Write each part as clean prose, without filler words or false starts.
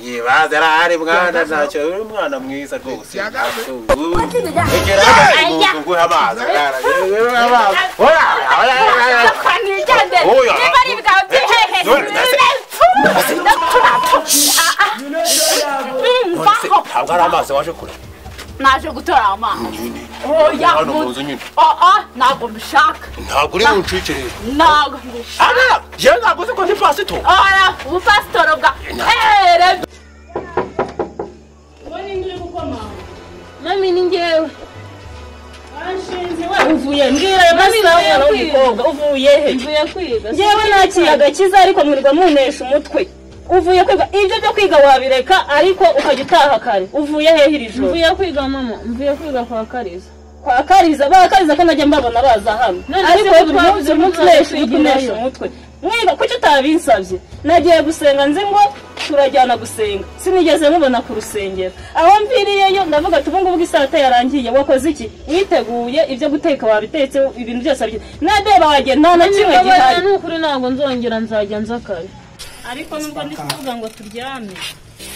Yibaze arahari mwana ntacyo uri umwana mwiza rwose. Egera nguhe amazi. Ntabwo ari amazi waje kure. Naje gutora amazi. Oya, ntabwo mbishaka. Ntabwo uri buncikire. Ntabwo mbishaka. Yewe ntabwo uzi ko ndi pasitoro. Oya, ubupasitoro bwa Mami ni njyewe. Uvuye mbwira ayo masaha umwana w'umukobwa uvuye he? Mvuye kwiga. Njyewe nakiye agakiza ariko mwirirwa munesha umutwe. Uvuye kwiga ibyo byo kwiga wabireka ariko ukajya utaha kare. Uvuye hehe iri joro? Mvuye kwiga mama, mvuye kwiga kwa Kariza. Kwa Kariza, ba Kariza ko najya mbabona baza hano. Ariko buri munsi umunesha umutwe. Mwiga kuki utabinsabye? Nagiye gusenga nzi ngo turajyana gusenga. Sinigeze mubona ku rusengero. Aho mviriyeyo ndavuga ati ubu ngubu isata yarangiye wakoze iki? Witeguye ibyo guteka wabitetse ibintu byose abye. Nadeba wagiye nta na kimwe gihari. N'ukuri ntabwo nzongera nzajya nza kare. Ariko nubwo ndi kuvuga ngo turyame.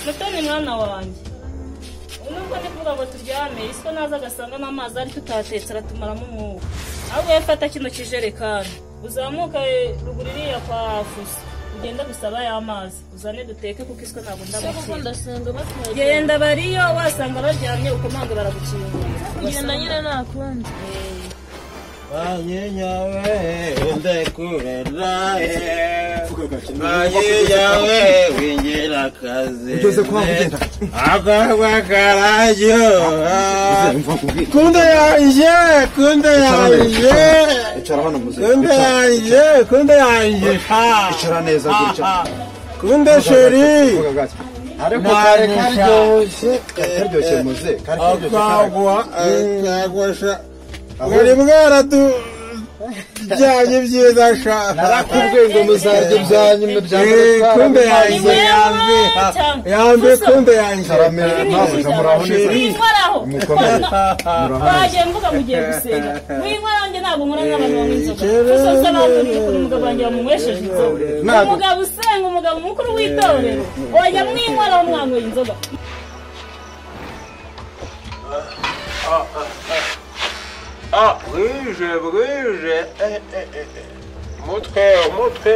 Mutoni mwana wanjye. Nubwo ndi kuvuga ngo turyame, isiko naza agasanga n'amazi ari tutatetse aratumaramo umwuka. Ahubwo yafata kino kijerekani. Uzamuka ruguru iriya kwa Fuso. Ugenda gusaba ya mazi uzane duteke kuko isiko ntabwo ndabukunda. Genda bariyo wasanga baryamye ukomanga baragukingura. Kugenda nyine nakundi. Banyenyawe ndekurera banyenyawe wingira akazi ugeze kwa kugenda akagwa kararyo kunda yanjye kunda yanjye icara hano muze kunda yanjye kunda yanjye icara neza gutya kunda sheri ariko kare karyoshye karyoshye muze kare karyoshye akagwa akagwa buri mwana tujyanye ibyiza sha narakubwiye ngo muzarya ibyanyu kunde yanjye yambi yambi kunde yanjye muraho neza mukomere bagiye mvuga mugiye gusenga winkorange ntabwo nkora nk'abantu banywa inzoga gusa nsa naho kuri umugabo wanjye wamunywesheje inzoga umugabo usenga umugabo mukuru w'itorero wajya mwinkoraho mwanyweye inzoga. Ah, bwije bwije umutwe umutwe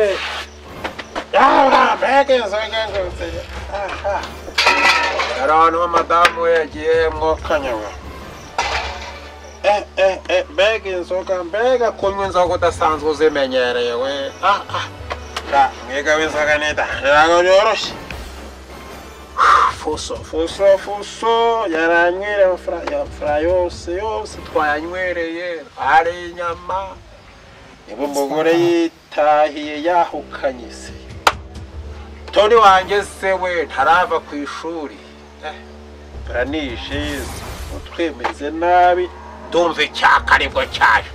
mbega inzoga ngutse hari ahantu madamu we yagiye mwokanyawe mbega inzoga mbega kunywa inzoga udasanzwe uzimenyereye we mwiga w'inzoga nida ntabwo byoroshye. Fuso fuso fuso yaranywereye amafaranga yose yose twayanywereye ari inyama niba umugore yitahiye yahukanye se Toni wanjye se we ntarava ku ishuri baranishize utwemeze nabi ndumva icyaka aribwo cyaje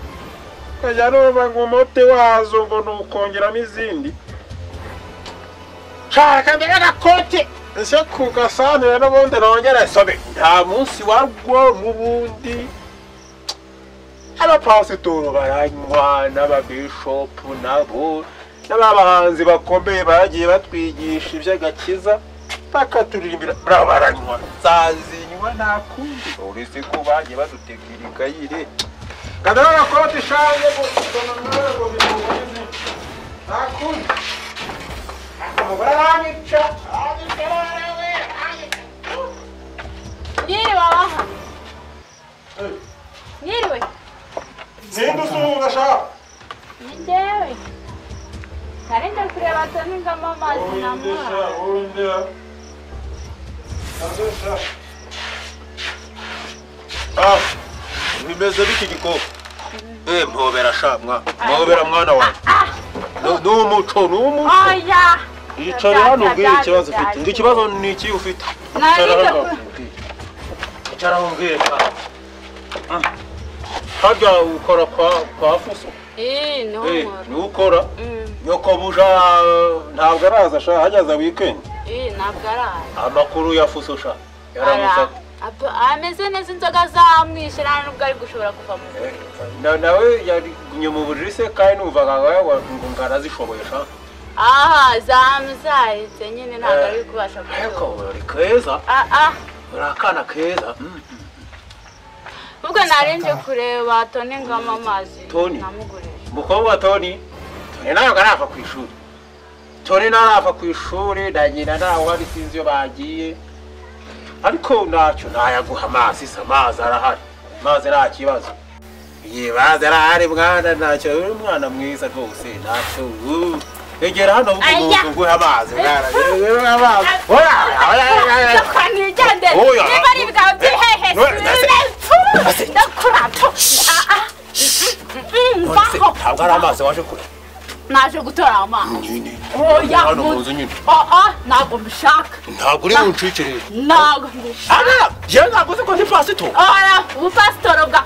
kajya numva ngo umuti wazo ngo ni ukongeramo izindi nshaka mbere agakoti ese kugasanira n'ubundi nongere sobe nta munsi warwo n'ubundi abapasitoro baranywa n'ababishopu nabo n'abahanzi bakomeye bagiye batwigisha iby'agakiza bakaturirimbira baranywa nzazinywa nta kundi uretse ko bagiye badutegura ikayire kadara koti ishaje gusoma ntabwo bimubuze nta kundi umugore aranyica Mwiriwe abaha. Mwiriwe. Ninde usuhuza sha? Ni njyewe. Nari nje kureba Toni ngamo amazi namuha. Ah, bimeze biki gikoko? Mpobera sha mwa. Mpobera mwana wanjye. N'umuco n'umuco. Oya. Icara hano ubwire ikibazo ufite. Ngo ikibazo ni iki ufite? Icara hano ubwire. Harya ukora kwa Fuso? Niho ukora. Nyoko buja ntabwo araza sha hageze weekend. Ntabwo araza. Amakuru ya Fuso sha yaramutse. Ameze neza inzoga zamwishe nta nubwo ari gushobora kuva mu buriri. Nawe yagumye mu buriri se kandi numvaga ngo ngarazishoboye sha. Aha zamuzaritse nyine ntabwo ari kubasha Ariko uri keza. Uri akana keza. Ubwo narinje kureba Tony ngama amazi. Namugurije. Umukobwa Tony? Tony ntabwo arava ku ishuri. Tony narava ku ishuri ndagira nawe wari sinzi iyo bagiye. Ariko ntacyo nayaguha amazi, amazi arahari. Amazi nta kibazo. Ye baza arahari mwana, ntacyo uri umwana mwiza rwose ntacyo. Egera hano umuntu nguhe amazi mwana. Amazi. Oya oya oya. Oya. Niba ari bwa byihehe. Ndakura. Ntabwo ari amazi waje kure. Naje gutora amazi. Oya. Hano mu nzu nyine. Ntabwo mbishaka. Ntabwo uri buncikire. Ntabwo mbishaka. Jewe ntabwo uzi ko ndi pasitoro. Oya, ubupasitoro bwa.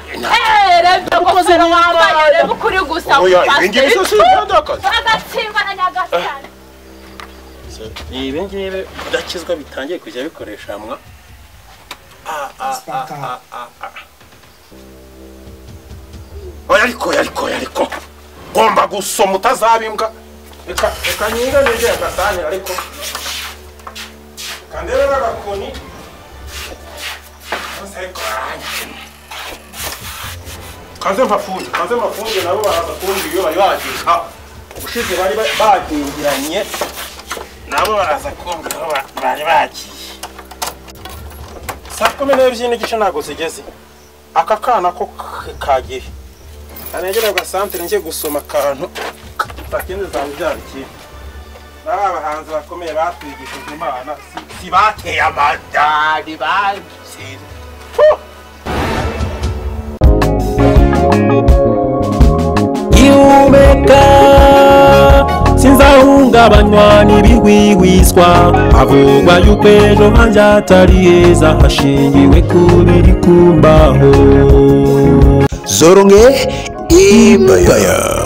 Reba ingofero wambaye, reba uko uri gusa. Oya, ibi ngibi si imyandakazi. Agatsindwa na Nyagasani. Ibi ngibi kudakizwa bitangiye kujya bikoresha mwa. Oya ariko ariko. Ngomba gusoma utazabimbwa. Reka nyinga nige agasani ariko. Kandebe n'agakoni. Kaze mpafunge nabo baraza kumbwira iyo bari bagiye. Ubushize bari bagingiranye nabo baraza kumbwira aho bari bagiye. 12:30 ntabwo zigeze. Aka kana ko kagiye. Anegera gasantere ngiye gusoma akantu takindi zamubyarikiye. Naba abahanzi bakomeye batwigishije Imana si bateye amadari batsinze. Ihumeka sinzahungabanywa n'ibigwigwiswa havugwa yuko ejo hanjye atari heza hashingiwe ku biri kumbaho. Zoronge Empire.